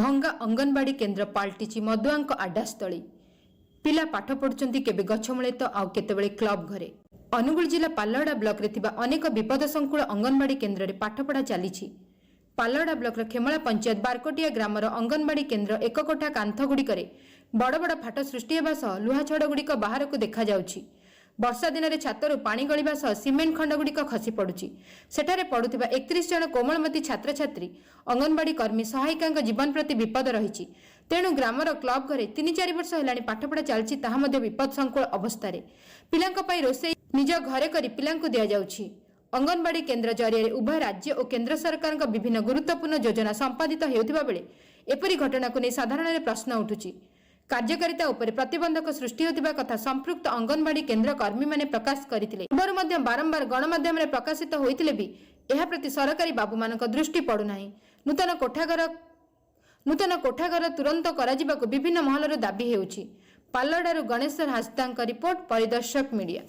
ଭଙ୍ଗା ଅଙ୍ଗନବାଡ଼ି କେନ୍ଦ୍ର ପାଲଟିଛି ମଦୁଆଙ୍କ ଆଡ୍ଡାସ୍ଥଳୀ। ପିଲା ପାଠ ପଢୁଛନ୍ତି କେବେ ଗଛମୂଳେ ତ ଆଉ କେତେବେଳେ କ୍ଲବ ଘରେ। ଅନୁଗୁଳ ଜିଲ୍ଲା ପାଲଲହଡ଼ା ବ୍ଲକରେ ଥିବା ଅନେକ ବିପଦ ସଂକୁଳ ଅଙ୍ଗନବାଡ଼ି କେନ୍ଦ୍ରରେ ପାଠପଢ଼ା ଚାଲିଛି। ପାଲଲହଡ଼ା ବ୍ଲକର ଖେମଳା ପଞ୍ଚାୟତ ବାରକୋଟିଆ ଗ୍ରାମର ଅଙ୍ଗନବାଡ଼ି କେନ୍ଦ୍ର ଏକ କୋଠା କାନ୍ଥଗୁଡ଼ିକରେ ବଡ଼ ବଡ଼ ଫାଟ ସୃଷ୍ଟି ହେବା ସହ ଲୁହା ଛଡ଼ଗୁଡ଼ିକ ବାହାରକୁ ଦେଖାଯାଉଛି। ବର୍ଷା ଦିନରେ ଛାତରୁ ପାଣି ଗଳିବା ସହ ସିମେଣ୍ଟ ଖଣ୍ଡଗୁଡ଼ିକ ଖସି ପଡୁଛି। ସେଠାରେ ପଢୁଥିବା 31 ଜଣ କୋମଳମତି ଛାତ୍ରଛାତ୍ରୀ, ଅଙ୍ଗନବାଡ଼ି କର୍ମୀ, ସହାୟିକାଙ୍କ ଜୀବନ ପ୍ରତି ବିପଦ ରହିଛି। ତେଣୁ ଗ୍ରାମର କ୍ଲବ ଘରେ 3-4 ବର୍ଷ ହେଲାଣି ପାଠପଢ଼ା ଚାଲିଛି, ତାହା ମଧ୍ୟ ବିପଦ ସଂକୁଳ ଅବସ୍ଥାରେ। ପିଲାଙ୍କ ପାଇଁ ରୋଷେଇ ନିଜ ଘରେ କରି ପିଲାଙ୍କୁ ଦିଆଯାଉଛି। ଅଙ୍ଗନବାଡ଼ି କେନ୍ଦ୍ର ଜରିଆରେ ଉଭୟ ରାଜ୍ୟ ଓ କେନ୍ଦ୍ର ସରକାରଙ୍କ ବିଭିନ୍ନ ଗୁରୁତ୍ୱପୂର୍ଣ୍ଣ ଯୋଜନା ସମ୍ପାଦିତ ହେଉଥିବା ବେଳେ ଏପରି ଘଟଣାକୁ ନେଇ ସାଧାରଣରେ ପ୍ରଶ୍ନ ଉଠୁଛି। କାର୍ଯ୍ୟକାରିତା ଉପରେ ପ୍ରତିବନ୍ଧକ ସୃଷ୍ଟି ହେଉଥିବା କଥା ସମ୍ପୃକ୍ତ ଅଙ୍ଗନବାଡ଼ି କେନ୍ଦ୍ର କର୍ମୀମାନେ ପ୍ରକାଶ କରିଥିଲେ। ପୂର୍ବରୁ ମଧ୍ୟ ବାରମ୍ବାର ଗଣମାଧ୍ୟମରେ ପ୍ରକାଶିତ ହୋଇଥିଲେ ବି ଏହା ପ୍ରତି ସରକାରୀ ବାବୁମାନଙ୍କ ଦୃଷ୍ଟି ପଡୁନାହିଁ। ନୂତନ କୋଠାଘର ତୁରନ୍ତ କରାଯିବାକୁ ବିଭିନ୍ନ ମହଲରୁ ଦାବି ହେଉଛି। ପାଲଲହଡ଼ାରୁ ଗଣେଶ୍ୱର ହାସଦାଙ୍କ ରିପୋର୍ଟ, ପରିଦର୍ଶକ ମିଡିଆ।